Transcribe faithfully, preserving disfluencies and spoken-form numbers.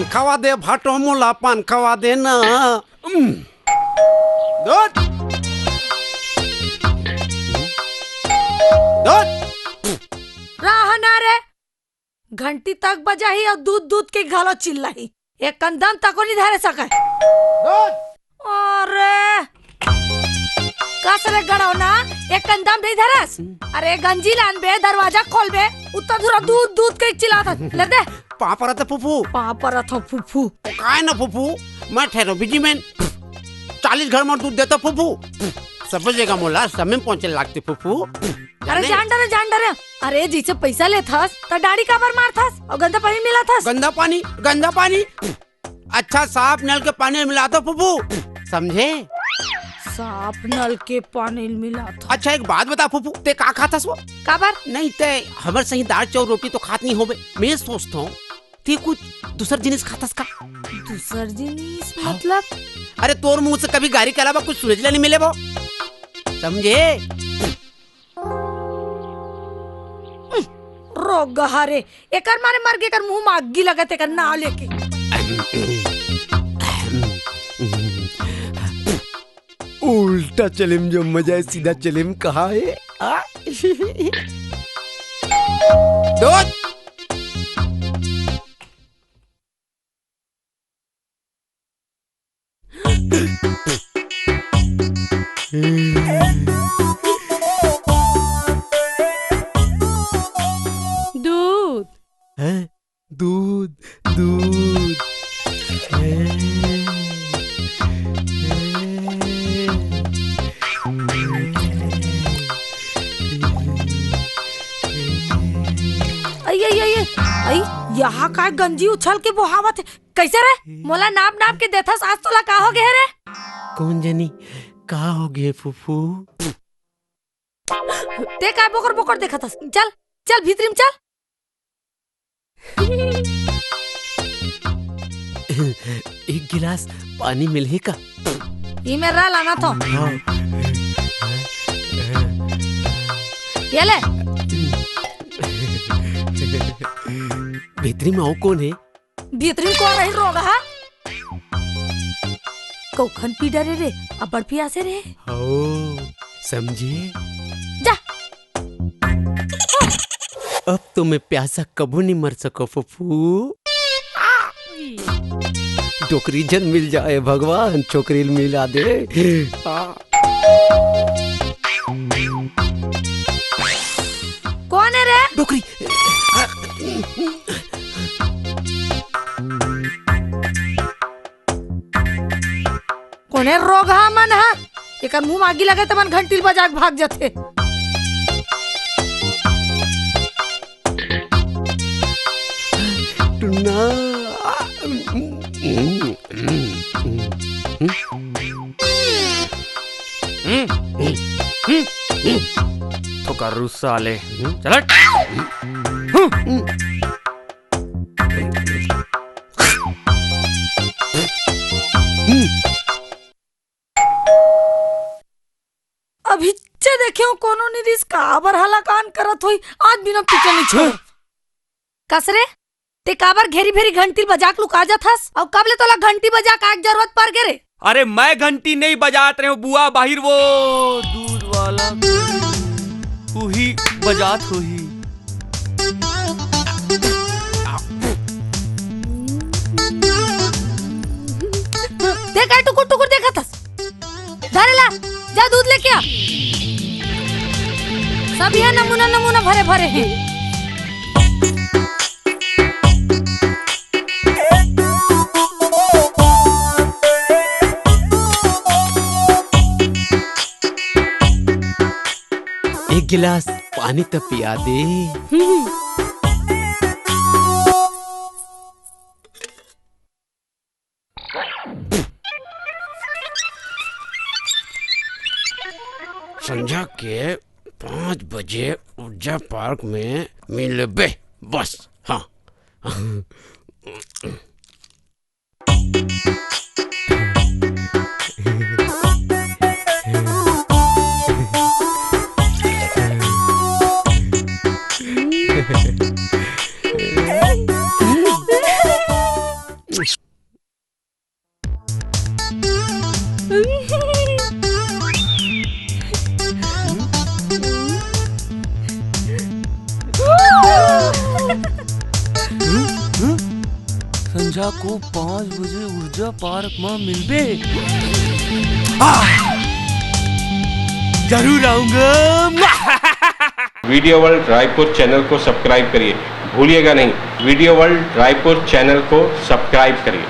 खवा दे भाटो मोला, पान खवा दे ना। उम। दूध। दूध। रहा ना रे, घंटी तक बजाही अउ दूध दूध के घलो चिल्लाही, एक कन दम तको नइ धरे सकय। दूध। अरे कस रे गड़ौना, एक कन दम नइ धरस। अरे गंजी लान बे, दरवाजा खोल बे, उत्ता धुरा दूध दूध के चिल्लात हस। ले दे। पाँव परत हँव फूफू। पाँव परत हँव फूफू। काय ना फूफू, मैं ठहरो बिजी मैन। चालीस घर में दूध देता फूफू। सब जगह मोला समय में पहुँचे लागते फूफू। अरे जान डरे, जान डरे। अरे जइसे पैसा लेथस त डाड़ी काबर मारथस अउ गंदा पानी मिलाथस? गंदा पानी, गंदा पानी। अच्छा साफ नल के पानी मिलाथँव फूफू, समझे? साफ नल के पानी मिलाथस। अच्छा एक बात बता फूफू, ते का खाथस वो? काबर? नहीं ते हमर सही दाल चाउर रोटी तो खात नइ होबे। मैं सोचथँव ते कुछ दूसर जिनिस खाथस का? दूसर जिनिस हाँ। मतलब? अरे तोर मुँह से कभी गारी के अलावा कुछ सुने ला नइ मिले वो, समझे? रोगहा रे, एकर मारे मर गे, एकर मुँह में आगी लगत, एकर नाव लेके। उल्टा चलेम जो मजा हे, सीधा चलेम कहाँ हे? आ? दूध। दूध। हैं? दूध, दूध। हैं? अई, अई, अई, अई, यहाँ काय गंजी उछल के बोहावत हे? कइसे रे? मोला नाप नाप के देथस, आज तोला का हो गे रे? कोन जनी का हो गे फूफू? ते काय बोकर बोकर देखत हस? चल, चल भीतरी में चल। एक गिलास पानी मिलही का? ई मेर लाना तो। हाँ। ये ले। भीतरी में अउ कोन हे? भीतरी में कोन रही रोगहा? कउखन पी डरे रे, अब्बड़ पियासे रे। हो, समझे? जा। अब तो मैं प्यासा कभू नइ मर सकँव फूफू। डोकरी झन मिल जाए भगवान, छोकरी ल मिला दे। आ। कोन हे रे? डोकरी। कोने रोगहा मन ह? एकर मुंह म आगी लगे त मन घंटी ल बजा के भाग जथे। टुन्ना। थोका रुसा ले। चल हट। अभी चे देखे हो कोनो नइ रिहिस, काबर हलाकान करत होही, आज बिना पीटे नइ छोड़। कस रे, ते काबर घेरी भेरी घंटी बजा के लुका जाथस? अउ कब ले तोला घंटी बजा के आए के जरूरत पर गे रे? अरे मैं घंटी नइ बजात रहेंव बुआ, बाहिर वो दूध वाला उही बजात होही। ते काय टुकुर टुकुर देखत हस? धरे ला, जा दूध लेके आ। सब इहाँ नमूना नमूना भरे भरे हे। एक गिलास पानी त पिया दे। हम्म। संझा के पाँच बजे ऊर्जा पार्क में मिलबे, बस। हाँ। संझा को पाँच बजे ऊर्जा पार्क में मिलबे। हाँ, जरूर आऊंगा। वीडियो वर्ल्ड रायपुर चैनल को सब्सक्राइब करिए, भूलिएगा नहीं, वीडियो वर्ल्ड रायपुर चैनल को सब्सक्राइब करिए।